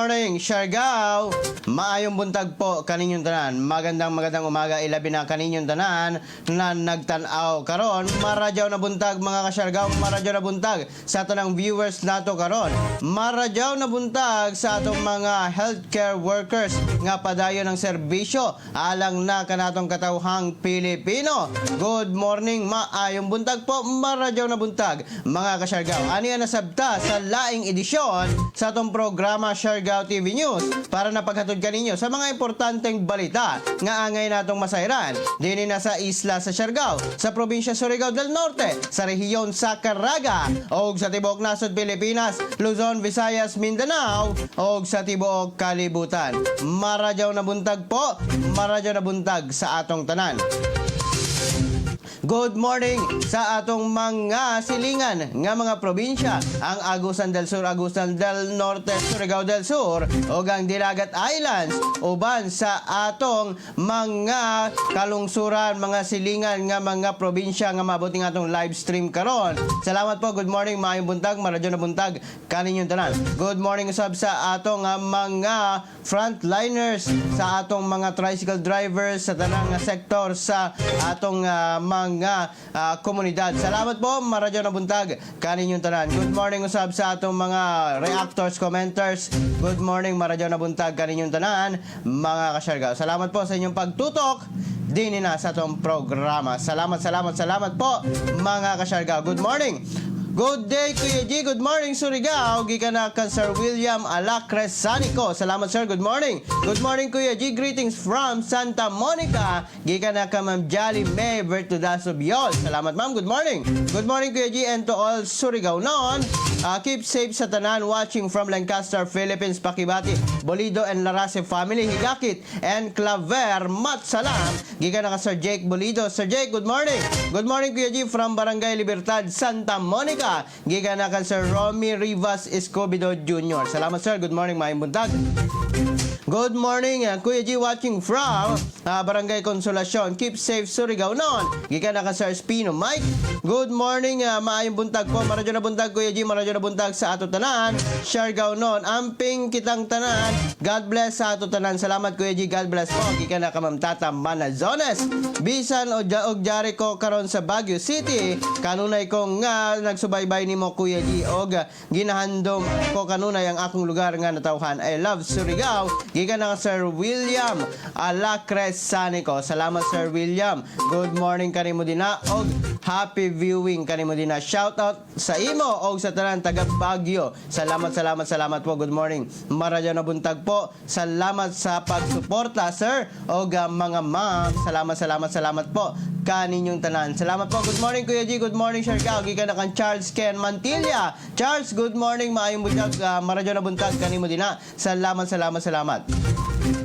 Morning, Siargao! Maayong buntag po kaninyong tanan. Magandang magandang umaga, ilabi na kaninyong tanan na nagtan-aw karon. Maradyaw na buntag, mga kasyargao, maradyaw na buntag sa tanang viewers nato karon. Maradyaw na buntag sa atong mga healthcare workers nga padayon ng serbisyo alang na kanatong katawhang Pilipino. Good morning, maayong buntag po, maradyaw na buntag, mga kasyargao. Ani na sabta sa laing edisyon sa atong programa Siargao TV News para napaghatod kaninyo sa mga importanteng balita nga angay natong masayran dinhi na sa isla sa Siargao, sa probinsya Surigao del Norte, sa rehiyon sa Caraga, og sa tibuok nasod Pilipinas, Luzon, Visayas, Mindanao, og sa tibuok kalibutan. Maradyaw na buntag po, maradyaw na buntag sa atong tanan. Good morning sa atong mga silingan nga mga probinsya, ang Agusan del Sur, Agusan del Norte, Surigao del Sur ug ang Dinagat Islands, uban sa atong mga kalungsuran, mga silingan nga mga probinsya nga maabot ning atong live stream karon. Salamat po. Good morning, maayong buntag, maradyo na buntag kaninyong tanan. Good morning usab sa atong mga frontliners, sa atong mga tricycle drivers, sa tanang sektor sa atong mga komunidad. Salamat po, maradyo na buntag kaninyong tanan. Good morning usab sa atong mga reactors, commenters. Good morning, maradyo na buntag kaninyong tanan, mga kasyargao. Salamat po sa inyong pagtutok din na sa atong programa. Salamat, salamat, salamat po, mga kasyargao. Good morning. Good day, Kuya G. Good morning, Surigao. Gikan na kan Sir William Alacres Sanico. Salamat, sir. Good morning. Good morning, Kuya G. Greetings from Santa Monica. Gikan na ka Ma'am Jolly May Bertudaso Biol. Salamat, ma'am. Good morning. Good morning, Kuya G, and to all Surigao noon. Keep safe sa tanan watching from Lancaster, Philippines. Pakibati, Bolido and Larase family, Higakit and Claver Matsalam. Gikan na ka Sir Jake Bolido. Sir Jake, good morning. Good morning, Kuya G, from Barangay Libertad, Santa Monica. Gikan na ka Sir Romy Rivas Escobedo Jr. Salamat, sir. Good morning, maayong buntag. Good morning, Kuya G, watching from Barangay Consolacion. Keep safe, Surigao noon. Gikan na ka Sir Spino Mike. Good morning, maayong buntag po. Maradyo na buntag, Kuya G, maradyo na buntag sa ato tanan. Siargao noon. Amping kitang tanan. God bless sa ato tanan. Salamat, Kuya G, God bless po. Gikan na ka Ma'am Tata Manazones. Bisan og jari ko karon sa Baguio City, kanunay ko nga nagsubaybay nimo, Kuya G, og ginahandom ko kanunay ang akong lugar nga natawhan. I love Surigao. Gikan na Sir William Alacres Sanico. Salamat, Sir William. Good morning kanimo dina og happy viewing kanimo dina. Shout out sa imo og sa tanan taga Baguio. Salamat, salamat, salamat po. Good morning. Maradyo na buntag po. Salamat sa pagsuporta, sir, og mga ma'am. Salamat, salamat, salamat po kaninyong tanan. Salamat po. Good morning, Kuya G. Good morning, Siargao. Gikan na kang Charles Ken Mantilla. Charles, good morning. Maayong buntag. Maradyo na buntag kanimo dina. Salamat, salamat, salamat.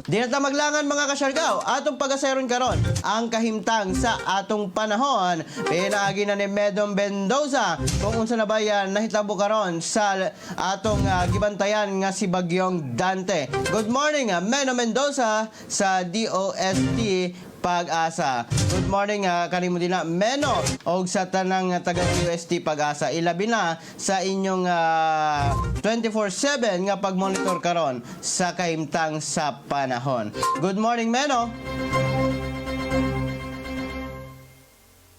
Di na ta maglangan, mga kasyargaw, atong pagaseron karon ang kahimtang sa atong panahon. Pinaagi na ni Medom Mendoza kung unsa na ba yan nahitabo karon sa atong gibantayan nga si Bagyong Dante. Good morning, Meno Mendoza sa DOST Pag-asa. Good morning kanimo din na, Meno, og sa tanang taga DOST Pag-asa. Ilabi na sa inyong 24/7 nga pagmonitor karon sa kahimtang sa panahon. Good morning, Meno.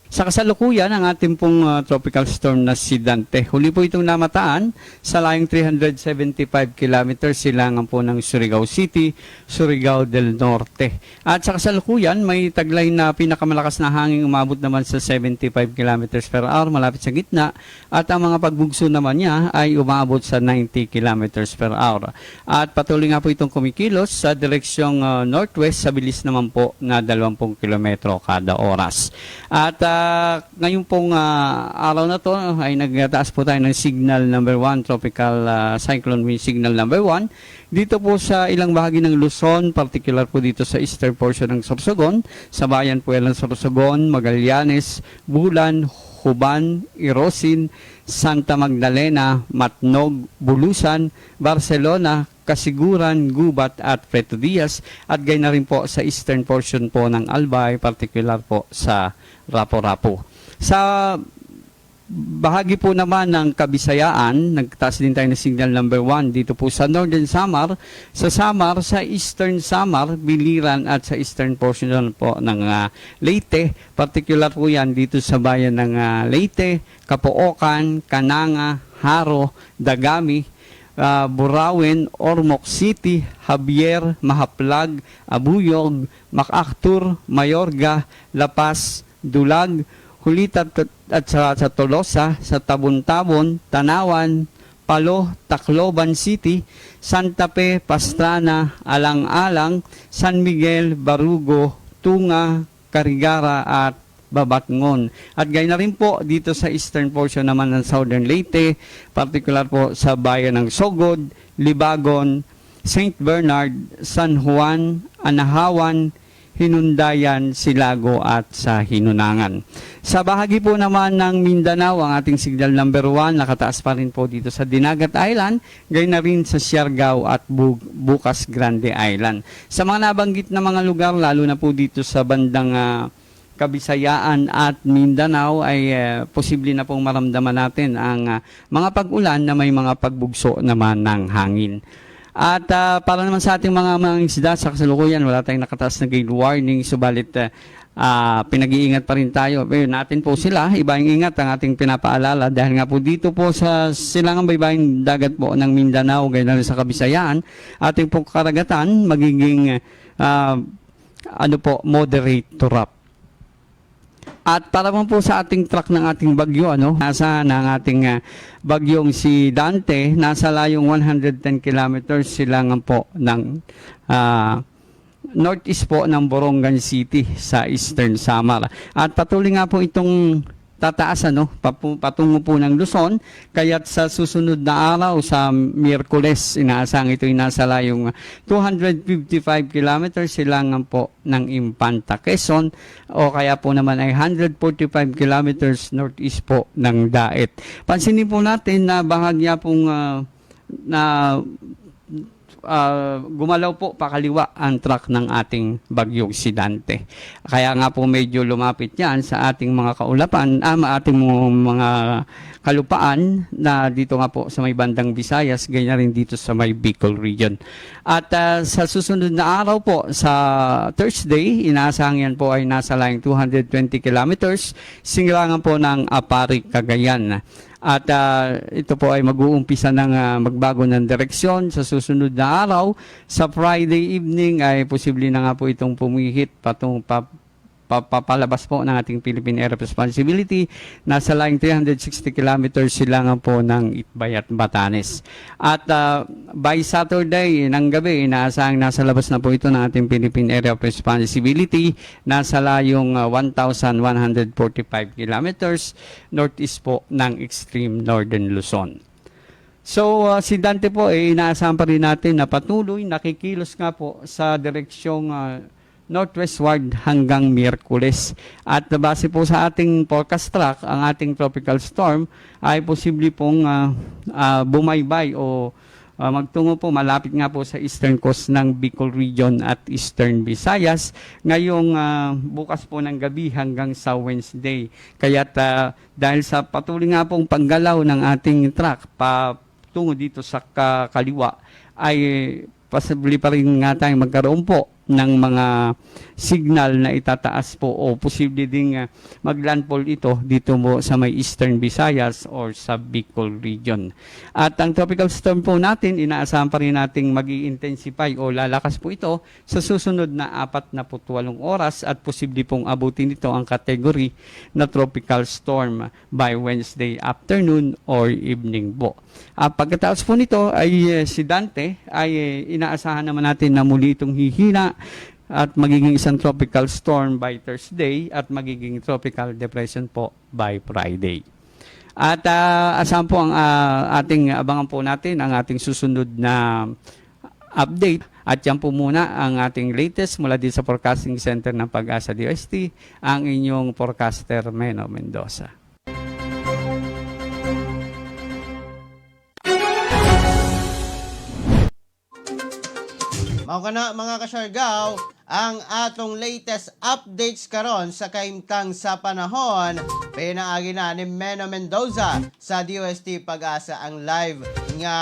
Sa kasalukuyan, ang ating pong tropical storm na si Dante. Huli po itong namataan sa layong 375 kilometers silangan po ng Surigao City, Surigao del Norte. At sa kasalukuyan, may taglay na pinakamalakas na hangin, umabot naman sa 75 kilometers per hour malapit sa gitna. At ang mga pagbugso naman niya ay umabot sa 90 kilometers per hour. At patuloy nga po itong kumikilos sa direksyong northwest sa bilis naman po na 20 kilometro kada oras. At ngayon pong araw na to ay nagtaas po tayo ng signal number 1, tropical cyclone wind signal number 1. Dito po sa ilang bahagi ng Luzon, particular po dito sa eastern portion ng Sorsogon, sa bayan po ng Sorsogon, Magallanes, Bulan, Juban, Irosin, Santa Magdalena, Matnog, Bulusan, Barcelona, Casiguran, Gubat at Prieto Diaz at gayon na rin po sa eastern portion po ng Albay, particular po sa Rapo-Rapo. Sa bahagi po naman ng Kabisayaan, nagtaas din tayo ng signal number 1 dito po sa Northern Samar, sa Samar, sa Eastern Samar, Biliran at sa eastern portion po ng Leyte. Particular po yan dito sa bayan ng Leyte, Capoocan, Kananga, Haro, Dagami, Burauen, Ormoc City, Javier, Mahaplag, Abuyog, MacArthur, Mayorga, La Paz, Dulag, Julita at sa Tolosa, sa Tabon-Tabon, Tanawan, Palo, Tacloban City, Santa Fe, Pastrana, Alang-Alang, San Miguel, Barugo, Tunga, Carigara at Babatngon. At gaya na rin po dito sa eastern portion naman ng Southern Leyte, particular po sa bayan ng Sogod, Libagon, St. Bernard, San Juan, Anahawan, Hinundayan, Silago at sa Hinunangan. Sa bahagi po naman ng Mindanao, ang ating signal number 1 nakataas pa rin po dito sa Dinagat Island, gayon na rin sa Siargao at Bukas Grande Island. Sa mga nabanggit na mga lugar, lalo na po dito sa bandang Kabisayaan at Mindanao ay posible na pong maramdaman natin ang mga pag-ulan na may mga pagbugso naman ng hangin. At para naman sa ating mga mangingisda sa kasalukuyan, wala tayong nakataas na gale warning, subalit pinag-iingat pa rin tayo. Pero natin po sila, iba yung ingat ang ating pinapaalala dahil nga po dito po sa silangang baybayin dagat po ng Mindanao, gayon na rin sa Kabisayaan, ating pong karagatan magiging moderate to rough. At para man po sa ating track ng ating bagyo, ano, nasa na ang ating bagyong si Dante, nasa layong 110 kilometers silangan po ng northeast po ng Borongan City sa Eastern Samar. At patuloy nga po itong tataas ano, patungo po ng Luzon, kaya't sa susunod na araw sa Miyerkules, inaasang ito'y nasa layong 255 kilometers silangan po ng Impanta, Quezon, o kaya po naman ay 145 kilometers northeast po ng Daet. Pansinin po natin na bahagya pong na gumalaw po pakaliwa ang truck ng ating bagyong si Dante. Kaya nga po medyo lumapit yan sa ating mga kaulapan, ating mga kalupaan na dito nga po sa may bandang Visayas, ganyan rin dito sa may Bicol region. At sa susunod na araw po, sa Thursday, inaasahan yan po ay nasa layong 220 kilometers, singlangan po ng Aparri, Cagayan. At ito po ay mag-uumpisa ng magbago ng direksyon sa susunod na araw. Sa Friday evening ay posible na nga po itong pumihit papalabas po ng ating Philippine Area of Responsibility. Nasa layong 360 kilometers silangan po ng Itbayat at Batanes. At by Saturday ng gabi, inaasahang nasa labas na po ito ng ating Philippine Area of Responsibility. Nasa layong 1,145 kilometers northeast po ng extreme northern Luzon. So, si Dante po, eh, inaasahan pa rin natin na patuloy, nakikilos nga po sa direksyong northwestward hanggang Miyerkules. At base po sa ating forecast track, ang ating tropical storm ay posible pong bumaybay o magtungo po malapit nga po sa eastern coast ng Bicol region at eastern Visayas ngayong bukas po ng gabi hanggang sa Wednesday. Kaya't dahil sa patuloy nga pong panggalaw ng ating track patungo dito sa kaliwa ay possibly pa rin nga tayong magkaroon po ng mga signal na itataas po o posible ding maglandfall ito dito mo sa may Eastern Visayas or sa Bicol region. At ang tropical storm po natin, inaasahan pa rin nating mag intensify o lalakas po ito sa susunod na 48 oras at posible pong abutin ito ang category na tropical storm by Wednesday afternoon or evening po. Pagkatapos po nito ay si Dante ay inaasahan naman natin na muli itong hihina at magiging isang tropical storm by Thursday at magiging tropical depression po by Friday. At asahan po ang ating abangan po natin ang ating susunod na update. At yan po muna ang ating latest mula dito sa Forecasting Center ng PAGASA DOST, ang inyong forecaster Meno Mendoza. Mao kana mga kasyargaw, Ang atong latest updates karon sa kahimtang sa panahon pinaagi na ni Meno Mendoza sa DOST Pag-asa, ang live nga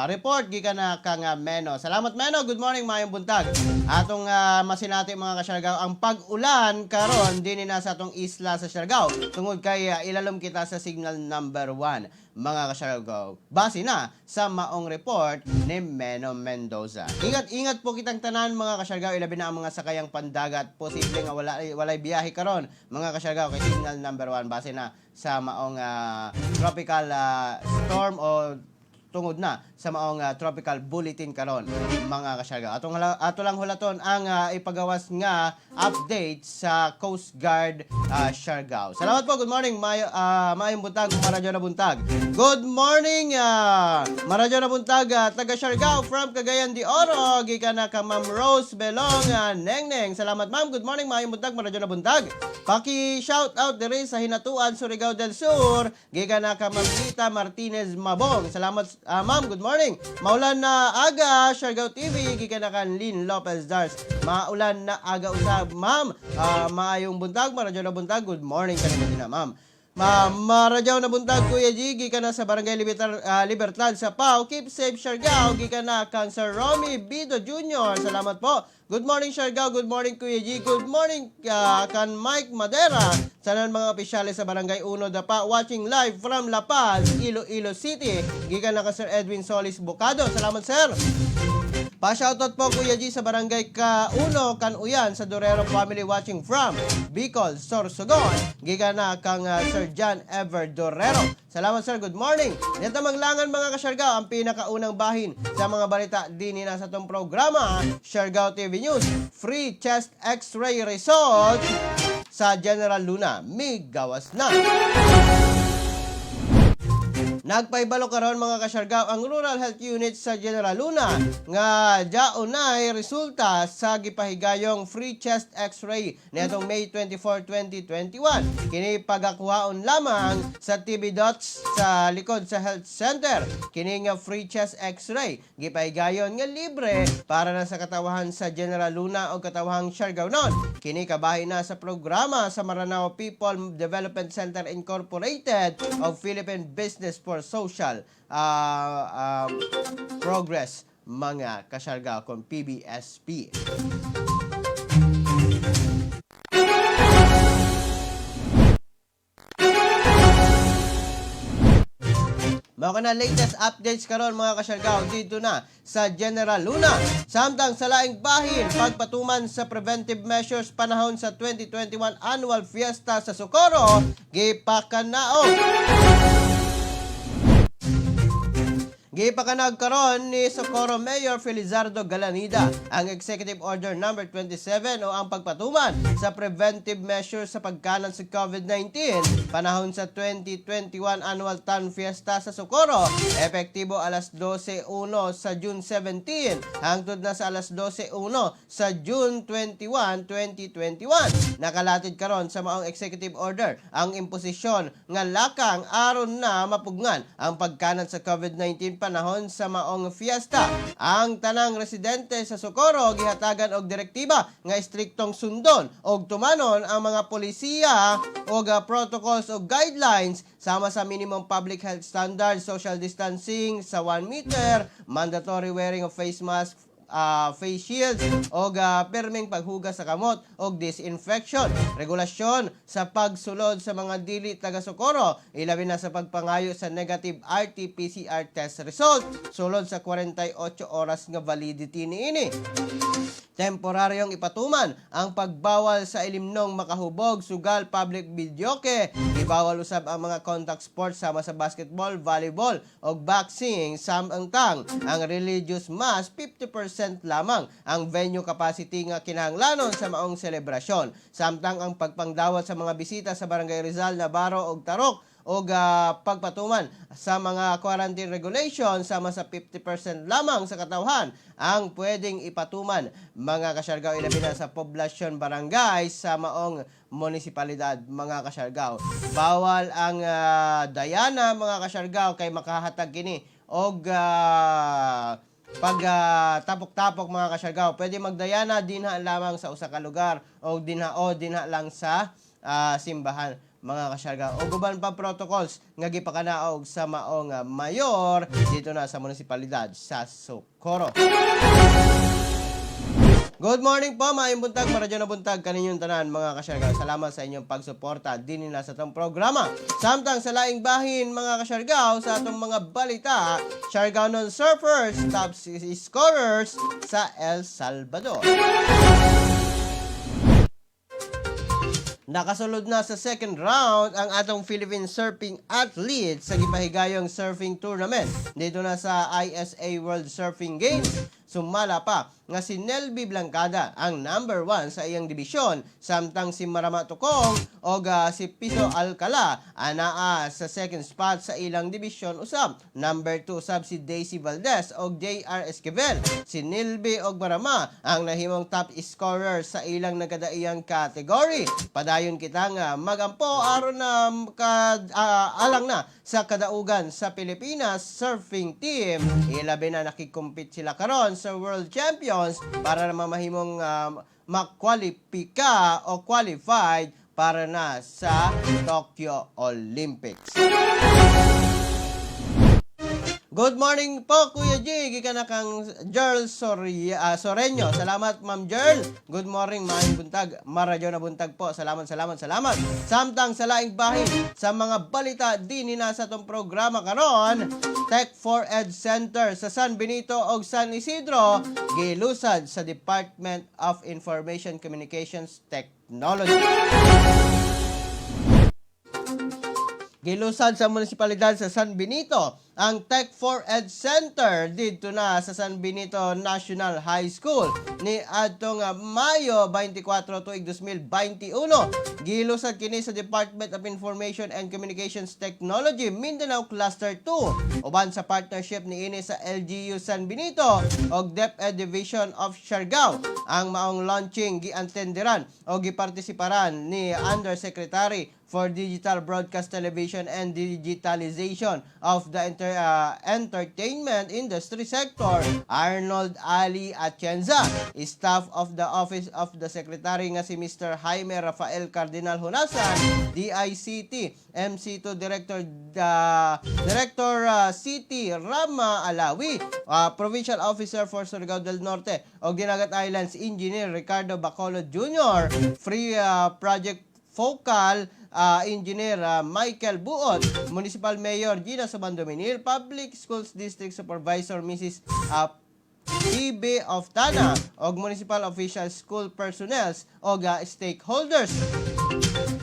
report gikan na kang Meno. Salamat, Meno. Good morning, maayong buntag. Atong masinati, mga kasyargaw, ang pag-ulan karon dinhi na sa atong isla sa Siargao tungod kay ilalom kita sa signal number 1, mga kasyargaw. Base na sa maong report ni Meno Mendoza. Ingat-ingat po kitang tanan, mga kasyargaw, ilabi na ang mga sakayang pandagat. Posible nga walay biyahe karon, mga kasyargaw, kay signal number 1 base na sa maong tropical storm o tungod na sa maong tropical bulletin karon, mga kasyargaw. Ato lang hulaton ang ipagawas nga update sa Coast Guard Siargao. Salamat po. Good morning. Maayong buntag, Maradyo na buntag. Good morning, Maradyo na buntag, taga Siargao from Cagayan de Oro. Gikan na ka Ma'am Rose Belong Nengneng. Salamat, ma'am. Good morning, maayong buntag, Maradyo na buntag. Paki shout out diri sa Hinatuan, Surigao del Sur. Gikan na ka Ma'am Rita Martinez Mabong. Salamat, ma'am. Good morning. Maulan na aga, Siargao TV. Gikan na kan Lynn Lopez Dars. Maulan na aga usab, ma'am. Maayong buntag, maradyo na buntag. Good morning kanimo din na, ma'am. Maradyaw na buntag, Kuya G, gikan na sa Barangay Libertad sa Pau. Keep safe, Siargao. Gikan na kang Sir Romy Bido Jr. Salamat po. Good morning, Siargao. Good morning, Kuya G. Good morning kan Mike Madera. Sa mga opisyales sa Barangay Uno Dapa watching live from La Paz, Iloilo City. Gikan na ka Sir Edwin Solis Bocado. Salamat, sir. Pa-shoutout po, Kuya G, sa Barangay Ka-Uno, Kanuyan sa Dorero family watching from Bicol, Sorsogon. Gikan na kang Sir John Ever Dorero. Salamat, sir, good morning. Dito maglangan, mga kasyargao, ang pinakaunang bahin sa mga balita din na sa itong programa, Siargao TV News. Free chest x-ray result sa General Luna, migawas na. Nagpaibalo karon, mga kasyargaw, ang Rural Health Unit sa General Luna nga jaunay resulta sa gipahigayong free chest x-ray niadtong May 24, 2021. Kini pagakuhaon lamang sa TB dots sa likod sa health center. Kini nga free chest x-ray gipahigayon nga libre para na sa katawahan sa General Luna o katawahang Siargao non. Kini kabahin na sa programa sa Maranao People Development Center Incorporated of Philippine Business for Social Progress, mga kasyargao, kon PBSP. Mao na latest updates karon, mga kasyargao, dito na sa General Luna. Samtang sa laing bahin, pagpatuman sa preventive measures panahon sa 2021 annual fiesta sa Socorro, gipakanaog. Gipakanag karon ni Socorro Mayor Felizardo Galanida ang Executive Order number 27 o ang pagpatuman sa preventive measures sa pagkanan sa COVID-19 panahon sa 2021 Annual Town Fiesta sa Socorro. Epektibo alas 12:01 sa June 17 hangtod na sa alas 12:01 sa June 21, 2021. Nakalatid karon sa maong executive order ang imposisyon nga lakang aron na mapugngan ang pagkanan sa COVID-19 panahon sa maong fiesta. Ang tanang residente sa Socorro gihatagan og direktiba nga estriktong sundon og tumanon ang mga polisiya og protocols og guidelines sama sa minimum public health standards, social distancing sa 1 meter, mandatory wearing of face mask, face shields og perming paghugas sa kamot og disinfection. Regulasyon sa pagsulod sa mga dili taga Socorro, ilabi na sa pagpangayo sa negative RT-PCR test result sulod sa 48 oras nga validity niini. Temporaryong ipatuman ang pagbawal sa ilimnong makahubog, sugal, public videoke. Ibawal usab ang mga contact sports sama sa basketball, volleyball o boxing samtang ang religious mass, 50% lamang ang venue capacity nga kinahanglanon sa maong selebrasyon. Samtang ang pagpangdawat sa mga bisita sa Barangay Rizal, Navarro ug Tarok og pagpatuman sa mga quarantine regulation sama sa 50% lamang sa katawhan ang pwedeng ipatuman, mga kasyargaw, ilabi na sa poblasyon barangay sa maong munisipalidad, mga kasyargaw. Bawal ang dayana, mga kasyargaw, kay makahatag kini og Pag tapok-tapok, mga kasyargaw. Pwede magdayana dinha lamang sa usa ka lugar o dinha o dinha lang sa simbahan, mga kasyargaw. O uban pa protocols nga gipakanaog sa maong mayor dito na sa munisipalidad sa Socorro. Good morning po, maayong buntag, maradyo na buntag kaninyong tanan, mga kasyargaw. Salamat sa inyong pagsuporta din nila sa atong programa. Samtang sa laing bahin, mga kasyargaw, sa atong mga balita, Siargaonon surfers, top scorers sa El Salvador. Nakasulod na sa second round ang atong Philippine surfing athletes sa gipahigayong surfing tournament dito na sa ISA World Surfing Games. Sumala pa nga si Nelby Blancada ang number 1 sa iyang dibisyon, samtang si Marama Tukong o si Piso Alcala anaa sa second spot sa ilang dibisyon usab. Number 2 usab si Daisy Valdez og JR Esquivel. Si Nilby og Marama ang nahimong top scorer sa ilang nagkadaiyang category. Padayon kita nga magampo aron na alang na sa kadaugan sa Pilipinas surfing team. Ilabi na nakikompete sila karon sa World Champions para na mamahimong makwalipika o qualified para na sa Tokyo Olympics. Good morning po, Kuya G. Gikan na kang Gerl Soreño. Salamat, Ma'am Gerl. Good morning, maayong buntag. Maradyo na buntag po. Salamat, salamat, salamat. Samtang sa laing bahin, sa mga balita din na sa atong programa karon, Tech 4 Ed Center sa San Benito og San Isidro gilusad sa Department of Information Communications Technology. Gilusad sa munisipalidad sa San Benito ang Tech 4 Ed Center didto na sa San Benito National High School ni adtong Mayo 24 tuig 2021. Gilusad kini sa Department of Information and Communications Technology Mindanao Cluster 2 uban sa partnership niini sa LGU San Benito og DepEd Division of Siargao. Ang maong launching giantenderan o gipartisiparan ni Undersecretary for Digital Broadcast Television and Digitalization of the Entertainment Industry Sector, Arnold Ali Atienza, staff of the Office of the Secretary nga si Mr. Jaime Rafael Cardinal Honasan, DICT, MC2 Director Director City Rama Alawi, Provincial Officer for Surigao del Norte og Dinagat Islands Engineer Ricardo Bacolod Jr., Free Project Focal Engineer Michael Buot, Municipal Mayor Gina Subandominil, Public Schools District Supervisor Mrs. PB of Tana, og municipal officials, school personnels og stakeholders.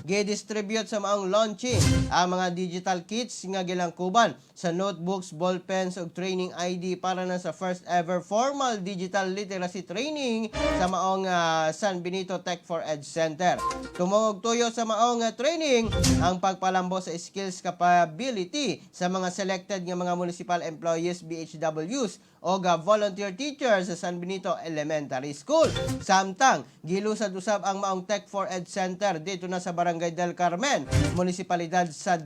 Gi-distribute sa maong launching ang mga digital kits nga gilangkuban sa notebooks, ballpens ug training ID para na sa first ever formal digital literacy training sa maong San Benito Tech for Ed Center. Tumong og tuyo sa maong training ang pagpalambo sa skills capability sa mga selected nga mga municipal employees, BHWs o volunteer teachers sa San Benito Elementary School. Samtang gilusad usab ang maong Tech for Ed Center dito na sa Barangay del Carmen, munisipalidad sa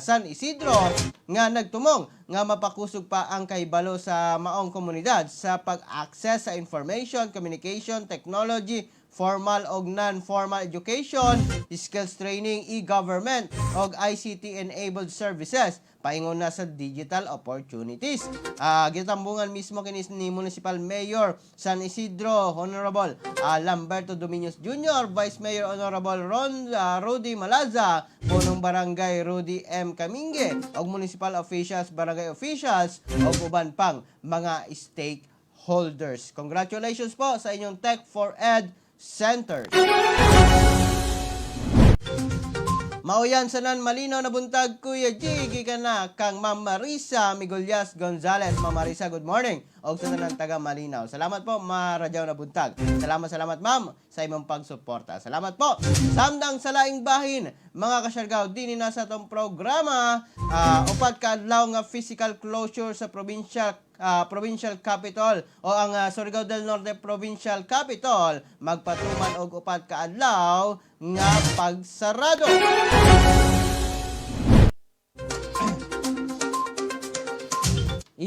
San Isidro, nga nagtumong nga mapakusog pa ang kahibalo sa maong komunidad sa pag-access sa information, communication, technology, formal og non-formal education, skills training, e-government og ICT-enabled services paingon na sa digital opportunities. Gitambungan mismo kini ni Municipal Mayor San Isidro Honorable Lamberto Dominios Jr., Vice Mayor Honorable Ron Rudy Malaza, Punong Barangay Rudy M. Camingue, og municipal officials, barangay officials, og uban pang mga stakeholders. Congratulations po sa inyong Tech for Ed Center. Mauyan sa nan malinaw na buntag, Kuya G, gikan na kang Ma'am Marisa Migulyas Gonzales. Ma'am Marisa, good morning. Og sa tanan taga Malinaw. Salamat po, maradyaw na buntag. Salamat, salamat, ma'am, sa imong pagsuporta. Salamat po. Samtang sa laing bahin, mga kasyargaw, dinhi na sa atong programa, 4 ka adlaw nga physical closure sa provincial capital o ang Surigao del Norte Provincial Capital magpatuman og 4 ka adlaw nga pagsarado.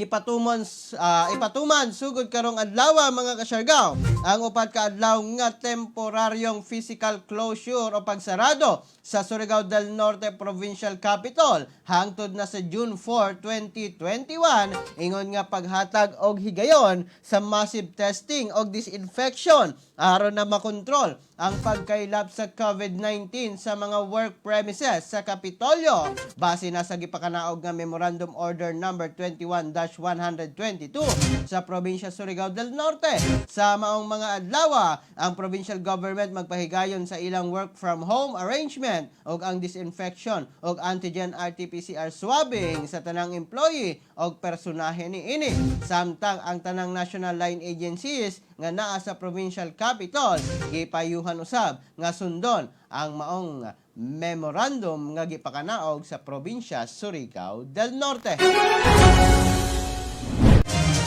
Ipatuman sugod karong adlaw, mga kasyargaw, ang 4 ka adlaw nga temporaryong physical closure o pagsarado sa Surigao del Norte Provincial Capital hangtod na sa June 4, 2021, ingon nga paghatag og higayon sa massive testing og disinfection aron na makontrol ang pagkaylap sa COVID-19 sa mga work premises sa Kapitolyo, base na sa gipakanaog nga Memorandum Order Number 21-122 sa probinsya Surigao del Norte. Sa maong mga adlaw, ang provincial government magpahigayon sa ilang work from home arrangement ug ang disinfection ug antigen RT-PCR swabbing sa tanang employee og personahe niini. Samtang ang tanang national line agencies nga naa sa provincial capital gipayuhan usab nga sundon ang maong memorandum nga gipakanaog sa probinsya Surigao del Norte.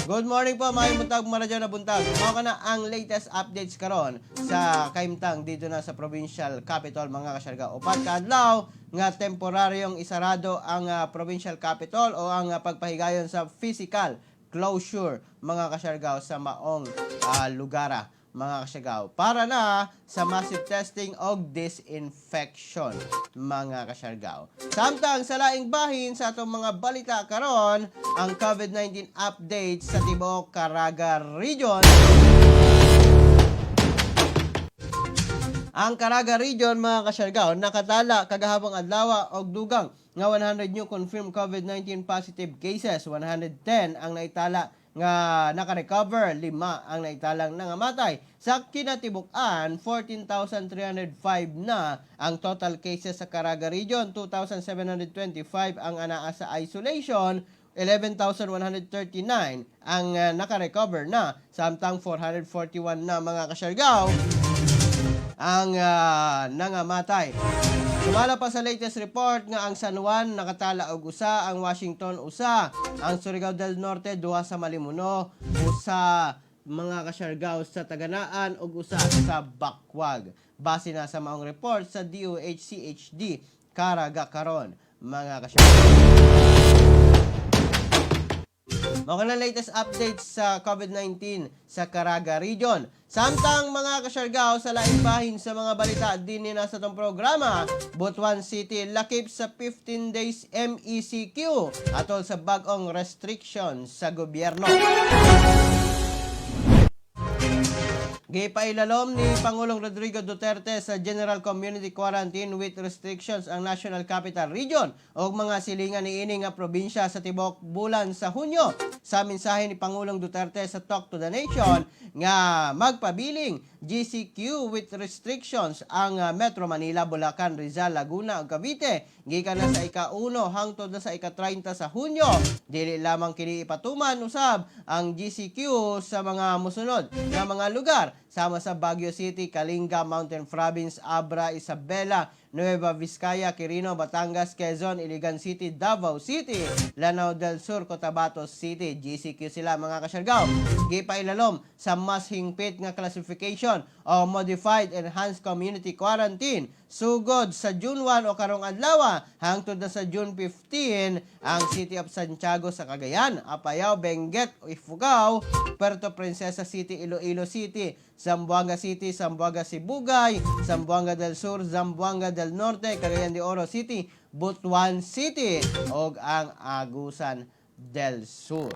Good morning po, maayong buntag, maradyo na buntag. Mao kana ang latest updates karon sa kaimtang dito na sa provincial capital, mga kasyarga. 4 ka adlaw nga temporaryong isarado ang provincial capital o ang pagpahigayon sa physical closure, mga kasyargaw, sa maong lugara, mga kasyargaw, para na sa massive testing og disinfection, mga kasyargaw. Samtang sa laing bahin sa atong mga balita karon, ang COVID-19 updates sa tibuok Caraga Region. Ang Caraga Region, mga kasyargaw, nakatala kagahapong adlaw og dugang nga 100 new confirmed COVID-19 positive cases. 110 ang naitala nga naka-recover, 5 ang naitalang nangamatay. Sa kinatibuk-an, 14,305 na ang total cases sa Caraga Region, 2,725 ang anaa sa isolation, 11,139 ang naka-recover na, samtang 441 na, mga kasyargaw, ang nangamatay. Sumala pa sa latest report nga ang San Juan nakatala og 1, ang Washington 1, ang Surigao del Norte 2 sa Malimuno, 1, mga kasyargaw, sa Taganaan ug 1 sa Bacuag. Base na sa maong report sa DOH-CHD Caraga karon, mga kasyargaw. Mao na latest updates sa COVID-19 sa Caraga Region. Samtang, mga kasyargaw, sa laing bahin sa mga balita din na sa atong programa, Butuan City lakip sa 15 days MECQ atol sa bag-ong restrictions sa gobyerno. Gipailalom ni Pangulong Rodrigo Duterte sa General Community Quarantine with Restrictions ang National Capital Region o mga silingan niini nga probinsya sa tibok bulan sa Hunyo. Sa mensahe ni Pangulong Duterte sa Talk to the Nation nga magpabiling GCQ with restrictions ang Metro Manila, Bulacan, Rizal, Laguna ug Cavite gikan na sa ika-1 hangtod na sa ika-30 sa Hunyo. Dili lamang kini ipatuman usab ang GCQ sa mga musunod nga mga lugar sama sa Baguio City, Kalinga, Mountain Province, Abra, Isabela, Nueva Vizcaya, Quirino, Batangas, Quezon, Iligan City, Davao City, Lanao del Sur, Cotabato City. GCQ sila, mga kasyargaw. Gipailalom sa mas hingpit nga classification o Modified Enhanced Community Quarantine sugod sa June 1 o karong adlaw hangtod na sa June 15 ang City of Santiago sa Cagayan, Apayao, Benguet, Ifugao, Puerto Princesa City, Iloilo City, Zamboanga City, Zamboanga Sibugay, Zamboanga del Sur, Zamboanga del Norte, Cagayan de Oro City, Butuan City ug ang Agusan del Sur.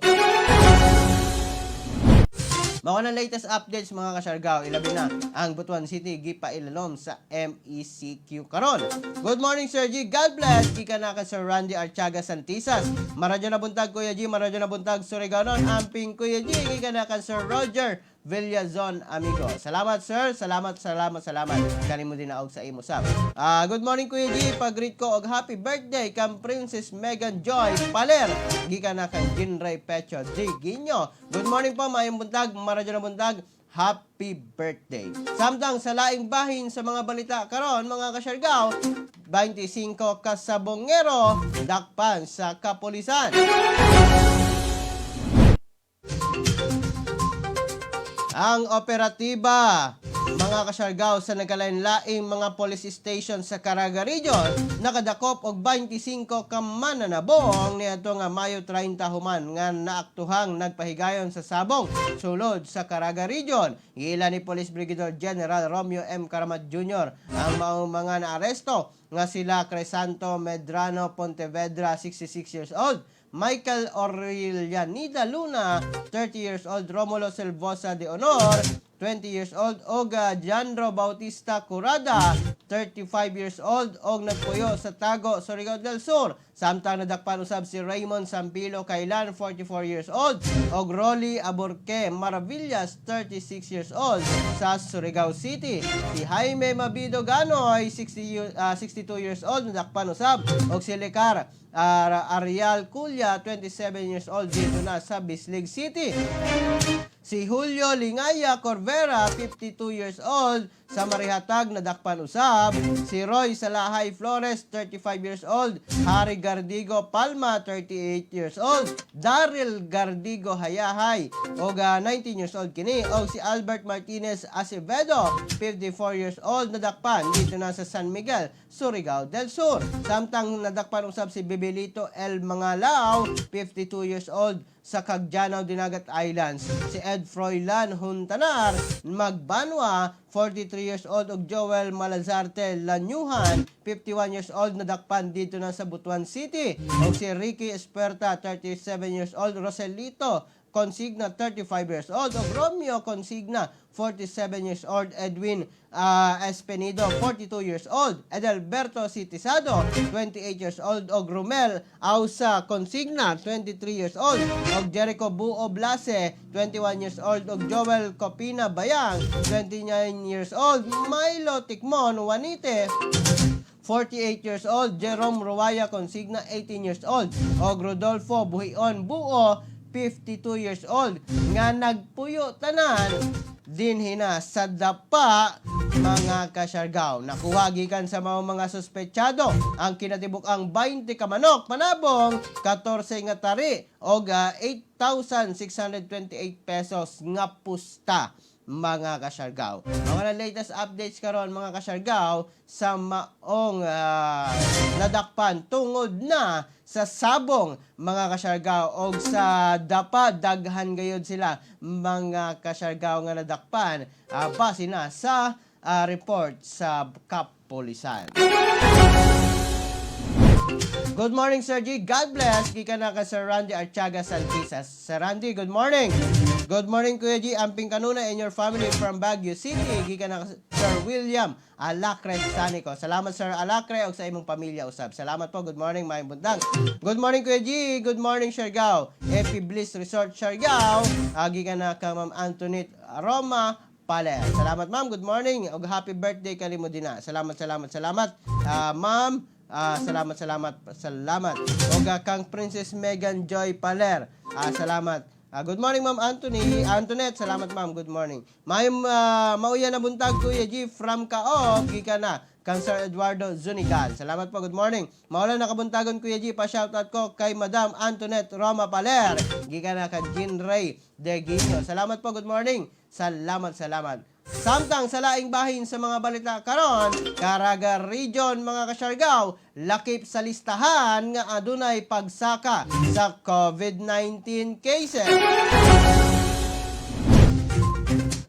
Mao na latest updates, mga kasyargaw, ilabi na ang Butuan City gipailalom sa MECQ karon. Good morning, Sir G. God bless. Gikan na ka Sir Randy Archaga Santisas. Maradyo na buntag, Kuya G. Maradyo na buntag, Surigaonon. Amping, Kuya G. Gikan na ka Sir Roger Villazon amigo. Salamat, sir. Salamat, salamat, salamat. Kanimo din og sa imo sab. Ah, good morning, Kuya G. Pag-greet ko og happy birthday kang Princess Megan Joy Paler. Gikan na kang Ginray Pecho D. Guinyo. Good morning po, maayong buntag, maradyo na buntag. Happy birthday. Samtang sa laing bahin sa mga balita karon, mga kasyargaw, 25 kasabongero dakpan sa kapulisan. Ang operatiba Mga kasyargaw, sa nagkalain-laing mga police station sa Caraga Region, nakadakop og 25 ka mananabong niadto nga Mayo 30 human nga naaktuhang nagpahigayon sa sabong sulod sa Caraga Region. Giila ni Police Brigadier General Romeo M. Caramat Jr. ang maong mga naaresto nga sila Crisanto Medrano Pontevedra, 66 years old, Michael Aurelianida Luna, 30 years old, Romulo Silvosa de Honor, 20 years old, og Jandro Bautista Curada, 35 years old, og nagpuyo sa Tago, Surigao del Sur. Samtang nadakpan usab si Raymond Sampilo Kailan, 44 years old, og Rolly Aburque Maravillas, 36 years old, sa Surigao City. Si Jaime Mabido Ganoy, 62 years old, nadakpan usab, og si Lecar Arial Culya, 27 years old, didto na sa Bislig City. Si Julio Lingaya Corvera, 52 years old, sa Marihatag, nadakpan usab. Si Roy Salahay Flores, 35 years old. Harry Gardigo Palma, 38 years old. Daryl Gardigo Hayahay, og 19 years old kini. Og si Albert Martinez Acevedo, 54 years old, nadakpan didto na sa San Miguel, Surigao del Sur. Samtang nadakpan usab si Bebelito El Mangalao, 52 years old, sa Cagdianao, Dinagat Islands. Si Ed Froilan Huntanar, Magbanwa, 43 years old, ug Joel Malazarte Lanyuhan, 51 years old, nadakpan didto na sa Butuan City. Ug si Ricky Esperta, 37 years old, Roselito Consigna, 35 years old, ug Romeo Consigna, 47 years old, Edwin Espenido, 42 years old, Edelberto Citisado, 28 years old, og Romel Ausa Consigna, 23 years old, og Jericho Buo Blase, 21 years old, og Joel Copina Bayang, 29 years old, Milo Tikmon Juanite, 48 years old, Jerome Ruaya Consigna, 18 years old, og Rodolfo Buhion Buo, 52 years old, nga nagpuyo tanan dinhina sa Dapa, mga kasyargaw. Nakuha gikan sa mga suspetsado ang kinatibuk-ang 20 ka manok panabong, 14 nga tari og 8,628 pesos nga pusta, mga kasyargaw. Mga latest updates karon, mga kasyargaw, sa maong nadakpan tungod na sa sabong, mga kasyargaw, og sa Dapa daghan gayud sila, mga kasyargaw, nga nadakpan base na sa report sa kapolisan. Good morning, Sir G. God bless. Gikan na ka Sir Randy Archaga Santisas. Sir Randy, good morning. Good morning, Kuya G. Amping kanuna and your family from Baguio City. Gikan na ka Sir William Alacre Sanico. Salamat, Sir Alacre, ug sa imong pamilya usab. Salamat po. Good morning, maayong buntag. Good morning, Kuya G. Good morning, Siargao. Epi Bliss Resort, Siargao. Gikan na ka Ma'am Antoinette Roma Pale. Salamat, ma'am. Good morning. Ug happy birthday kanimo dina. Salamat, salamat, salamat. Ma'am, salamat, salamat, salamat. Og kang Princess Megan Joy Paler. Salamat. Good morning, Ma'am Anthony. Antoinette, salamat, ma'am. Good morning. May mauya na buntag, Kuya G, from Kaog, gikan na kang Sir Eduardo Zunigal. Salamat po. Good morning. Maula na kabuntagon, Kuya G, pa shoutout ko kay Madam Antoinette Roma Paler. Gikan na ka Jean Ray De Guinyo. Salamat po. Good morning. Salamat, salamat. Samtang sa laing bahin sa mga balita karon, Caraga Region, mga kasyargaw, lakip sa listahan nga adunay pagsaka sa COVID-19 cases.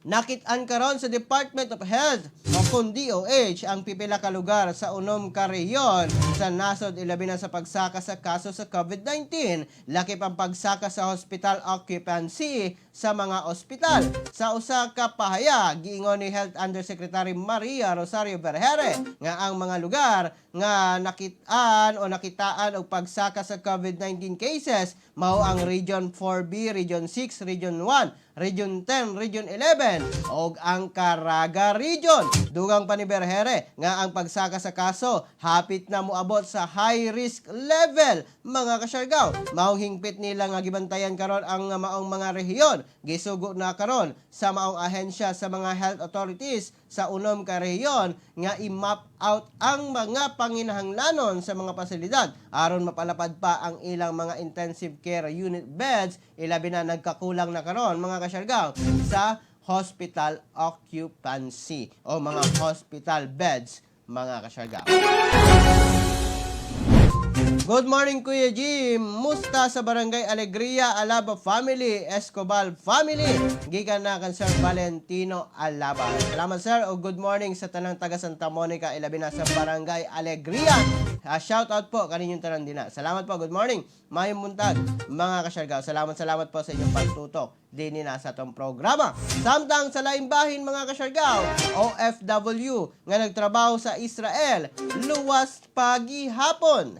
Nakit-an karon sa Department of Health o kung DOH ang pipila ka lugar sa unom ka rehiyon sa nasod, ilabi na sa pagsaka sa kaso sa COVID-19. Lakip ang pagsaka sa hospital occupancy sa mga ospital. Sa usa ka pahayag, giingon ni Health Undersecretary Maria Rosario Vergeire nga ang mga lugar nga nakit-an o nakitaan og pagsaka sa COVID-19 cases mao ang Region 4B, Region 6, Region 1, Region 10, Region 11 ug ang Caraga Region. Dugang pa ni Vergeire nga ang pagsaka sa kaso hapit na moabot sa high risk level, mga kasyargaw. Maong hingpit nila nga gibantayan karon ang maong mga rehiyon. Gisugo na karon sa maong ahensya sa mga health authorities sa unom ka rehiyon nga i-map out ang mga panginahanglanon sa mga pasilidad aron mapalapad pa ang ilang mga intensive care unit beds, ilabi na nagkakulang na karon, mga kasyargaw, sa hospital occupancy o mga hospital beds, mga kasyargaw. Good morning, Kuya Jim. Musta sa Barangay Alegria, Alaba family, Escobal family. Gikan na kan Sir Valentino Alaba. Salamat, sir, o good morning sa tanang taga Santa Monica, ilabi na sa Barangay Alegria. Shout out po kaninyong tanan dina. Salamat po. Good morning. Mayong buntag, mga kasyargaw. Salamat, salamat po sa inyong pagtutok din na sa atong programa. Samtang sa laing bahin, mga kasyargaw, OFW nga nagtrabaho sa Israel, luwas pagihapon.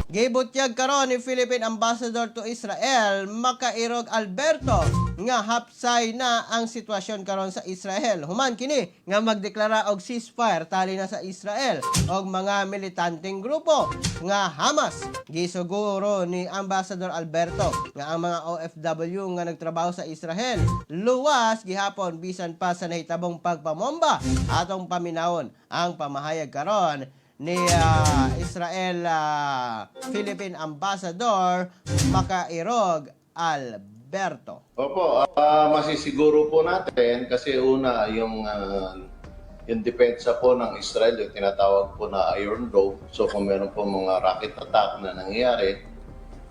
Gibutyag karon ni Philippine Ambassador to Israel, Makairog Alberto, nga hapsay na ang sitwasyon karon sa Israel. Human kini nga magdeklara og ceasefire tali na sa Israel og mga militanteng grupo nga Hamas. Gisuguro ni Ambassador Alberto nga ang mga OFW nga nagtrabaho sa Israel luwas gihapon bisan pa sa nahitabong pagpamomba. Atong paminawon ang pamahayag karon ni Israel Philippine Ambassador Makairog Alberto. Opo, masisiguro po natin kasi una yung depensa po ng Israel, yung tinatawag po na Iron Dome. So kung meron po mga rocket attack na nangyayari,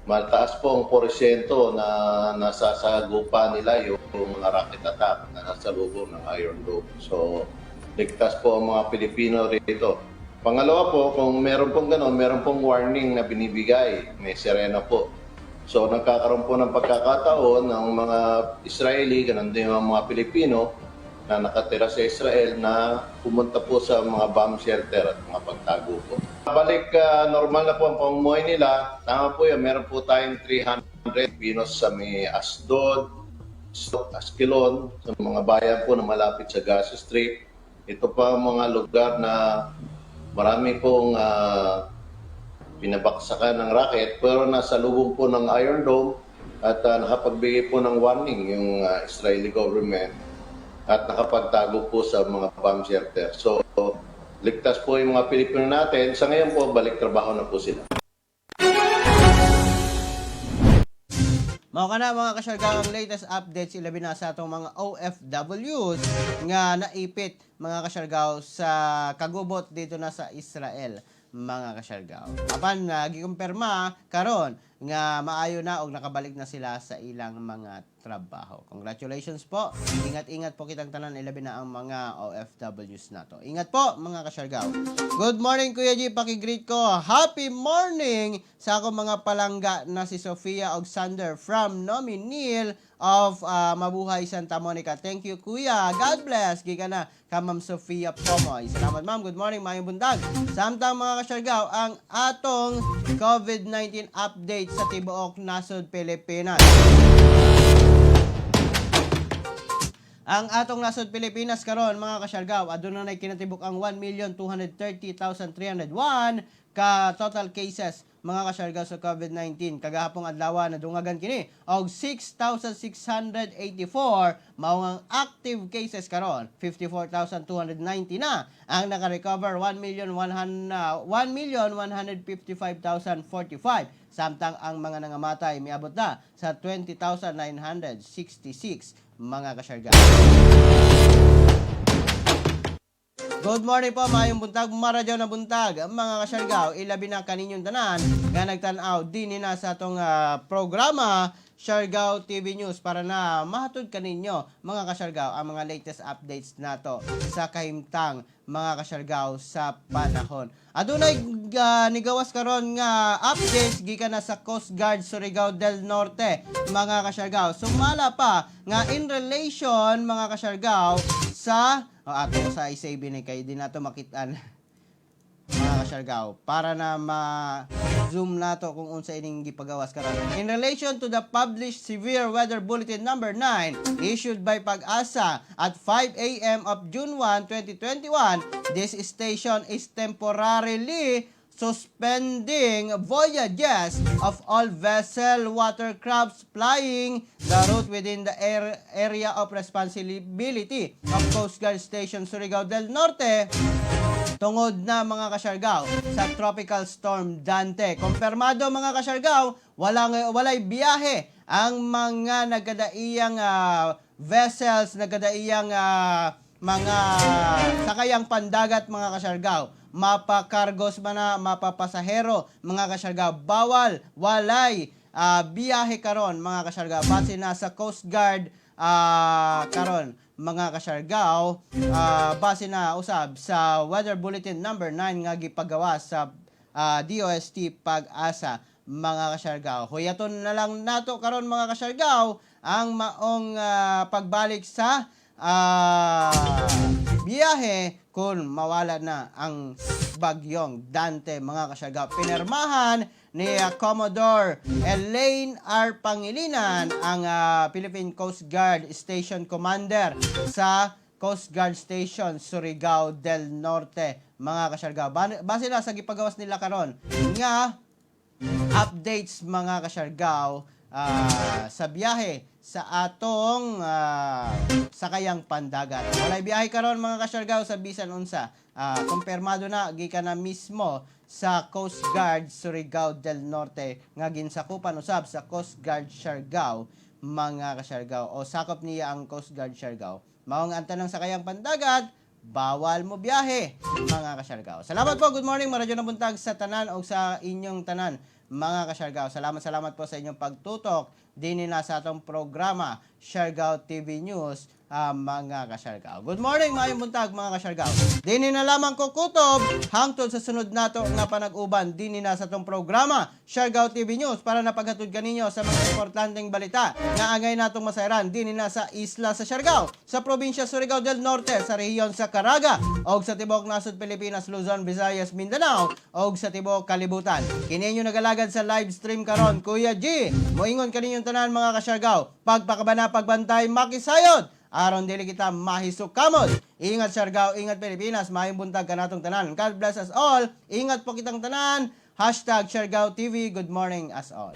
mataas po ang porsyento na nasasagupa nila yung mga rocket attack na nasa lubong ng Iron Dome. So ligtas po ang mga Pilipino rito. Pangalawa po, kung meron pong ganon, meron pong warning na binibigay. May sirena po. So nagkakaroon po ng pagkakataon ng mga Israeli, ganun din ang mga Pilipino na nakatira sa Israel na pumunta po sa mga bomb shelter at mga pagtago po. Balik normal na po ang pamumuhay nila. Tama po yun, meron po tayong 300 Pilipinos sa may Asdod, Ashkelon, sa mga bayan po na malapit sa Gaza Strip. Ito pa ang mga lugar na marami pong pinabaksakan ng rocket pero nasa lubong po ng Iron Dome at nakapagbigay po ng warning yung Israeli government at nakapagtago po sa mga bomb shelter. So, ligtas po yung mga Pilipino natin. Sa ngayon po, balik trabaho na po sila. Mao kana, mga kasyargaw, ang latest updates ilabi na sa atong mga OFWs nga naipit, mga kasyargaw, sa kagubot dito na sa Israel, mga kasyargaw. Apan gikumpirma karon nga maayo na og nakabalik na sila sa ilang mga trabaho. Congratulations po. Ingat-ingat po kitang tanan, ilabi na ang mga OFWs nato. Ingat po, mga kasyargaw. Good morning, Kuya G, paki-greet ko. Happy morning sa akong mga palangga na si Sofia og Sander from Nominil of Mabuhay Santa Monica. Thank you, Kuya. God bless. Gikan na ka Ma'am Sofia Pomoy. Salamat, ma'am. Good morning, maayong buntag. Samtang, mga kasyargaw, ang atong COVID-19 update sa tibuok nasod Pilipinas. Ang atong nasod Pilipinas karon, mga kasyargaw, aduna nay kinatibuk ang 1,230,301 ka total cases, mga kasyargaw, sa COVID-19. Kagahapong adlaw nadungagan kini og 6,684, mao ang active cases karon 54,290 na. Ang naka-recover 1,155,045, samtang ang mga nangamatay miabot na sa 20,966, mga kasyargaw. Good morning po, maayong buntag, maradyaw na buntag, mga kasyargaw, ilabi na kaninyong tanan nga nagtan-aw din na sa atong programa Siargao TV News para na mahatod kaninyo, mga kasyargaw, ang mga latest updates nato sa kahimtang, mga kasyargaw, sa panahon. Adunay nigawas karon nga updates gikan na sa Coast Guard Surigao del Norte, mga kasyargaw. Sumala pa nga in relation, mga kasyargaw, sa o ato sa i-save ni kay di nato makitaan, mga kasyargaw, para na ma-zoom nato kung unsa ining gipagawas karon. In relation to the published Severe Weather Bulletin number 9 issued by PAGASA at 5 a.m. of June 1, 2021, this station is temporarily suspending voyages of all vessel watercrafts flying the route within the area of responsibility of Coast Guard Station Surigao del Norte tungod na, mga kasyargaw, sa Tropical Storm Dante. Kumpirmado, mga kasyargaw, walay biyahe Ang mga nagkadaiyang vessels, nagkadaiyang mga sakayang pandagat, mga Kasiargao, mapakargos man na, mapapasahero, mga Kasiargao, bawal, walay biyahe karon, mga Kasiargao, base na sa Coast Guard karon, mga Kasiargao, base na usab sa Weather Bulletin number 9 nga gipagawa sa DOST Pag-asa, mga Kasiargao. Huyaton na lang nato karon, mga Kasiargao, ang maong pagbalik sa biyahe kung mawala na ang bagyong Dante, mga Kasiargao. Pinermahan ni Commodore Elaine R. Pangilinan, ang Philippine Coast Guard Station Commander sa Coast Guard Station Surigao del Norte, mga Kasiargao. Base na sa gipagawas nila karon nga updates, mga Kasiargao, sa biyahe sa atong sakayang pandagat. Walay biyahe karon, mga Kasiargao, sa bisan unsa. Kumpirmado na gikan na mismo sa Coast Guard Surigao del Norte nga ginsakupan usab sa Coast Guard Siargao, mga Kasiargao, o sakop niya ang Coast Guard Siargao. Mao nga ang tanang sakayang pandagat bawal mo biyahe, mga Kasiargao. Salamat po. Good morning. Maradyo na buntag sa tanan o sa inyong tanan, mga Kasiargao. Salamat, salamat po sa inyong pagtutok din na sa atong programa Siargao TV News, mga Kasiargao. Good morning, maayong buntag, mga Kasiargao. Dini na lamang ko kutob hangtod sa sunod nato nga panag-uban dini na sa atong programa Siargao TV News para napaghatod kaninyo sa mga importanteng balita nga angay natong masayran dini na sa isla sa Siargao, sa probinsya Surigao del Norte, sa rehiyon sa Caraga, og sa tibuok nasod Pilipinas, Luzon, Visayas, Mindanao, og sa tibuok kalibutan. Kini inyo nagalagad sa live stream karon, Kuya G. Moingon kaninyong tanan, mga Kasiargao, pagpakabana, pagbantay, makisayod aron dili kita mahisukamot. Ingat Siargao, ingat Pilipinas, maayong buntag kanatong tanan. God bless us all. Ingat po kitang tanan. #SiargaoTV. Good morning us all.